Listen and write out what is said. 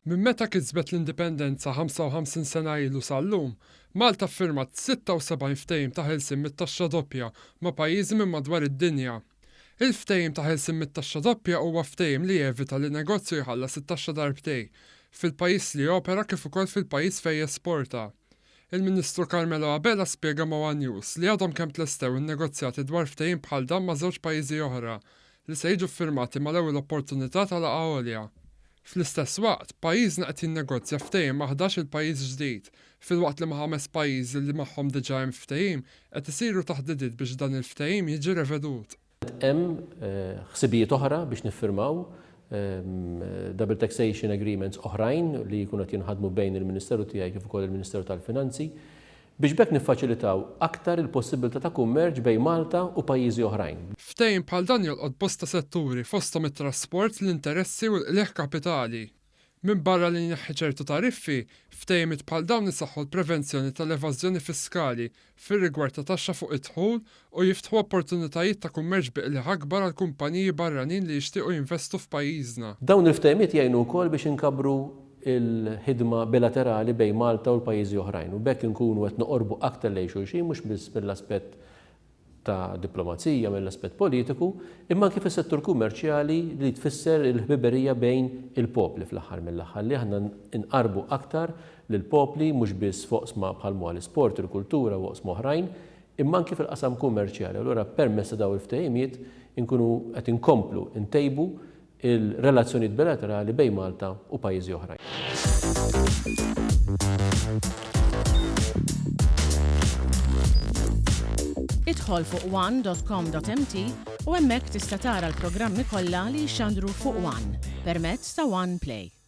Minn meta kisbet l-Indipendenza 55 sena ilu sal-lum, Malta ffirmat 76 ftehim ta' ħelsien mit-taxxa doppja ma' pajjiżi minn madwar id-dinja. Il-ftehim ta' ħelsien mit-taxxa doppja huwa ftehim li jevita li negozju jħallas it-taxxa darbtejn, fil-pajjiż li jopera kif ukoll fil-pajjiż fejn jesporta. Il-Ministru Carmelo Abela spjega ma' one News li għadhom kemm tlestew in-negozjati dwar ftehim bħal dan ma' żewġ pajjiżi oħra li se jiġu ffirmati mal-ewwel opportunità ta' laqgħa għolja. Fl-istess waqt, pajjiżna qed jinnegozja ftehim ma' 11-il pajjiż ġdid, filwaqt li ma' ħames pajjiżi li magħhom diġà hemm ftehim qed isiru taħdidiet biex dan il-ftehim jiġi revedut. Hemm ħsibijiet oħra biex niffirmaw double taxation agreements oħrajn li jkunu qed jinħadmu bejn il-Ministeru tiegħi kif ukoll il-Ministeru tal-Finanzi biex b'hekk niffaċilitaw aktar il-possibbiltà ta' kummerċ bejn Malta u pajjiżi oħrajn. Ftehim bħal dan jolqot bosta setturi fosthom it-trasport, l-interessi u l-qligħ kapitali. Minbarra li jneħħi ċertu tariffi, ftehimiet bħal dawn isaħħu l-prevenzjoni tal-evażjoni fiskali fir-rigward ta' taxxa fuq id-dħul u jiftħu opportunitajiet ta' kummerċ bi qligħ akbar għal kumpaniji barranin li jixtiequ jinvestu f'pajjiżna. Dawn il-ftehimiet jgħinu wkoll biex inkabbru l-ħidma bilaterali bejn Malta u l-pajjiżi oħrajn u b'hekk inkunu qed noqorbu aktar lejn xulxin mhux biss mill-aspett ta' diplomazija mill-aspett politiku, imma anki fis-settur kummerċjali li tfisser il-ħbiberija bejn il-popli fl-aħħar mill-aħħar, li aħna nqarrbu aktar lill-popli mhux biss f'oqsma bħal m'huwa l-isport, il-kultura u oqsma oħrajn, imma anki fil-qasam kummerċjali. Allura permezz ta' dawn il-ftehimiet inkunu qed inkomplu ntejbu il-relazzjonijiet bilaterali bejn Malta u pajjiżi oħrajn. Idħol fuq one.com.mt u hemmhekk tista' tara l-programmi kollha li jixxandru fuq One permezz ta' One Play.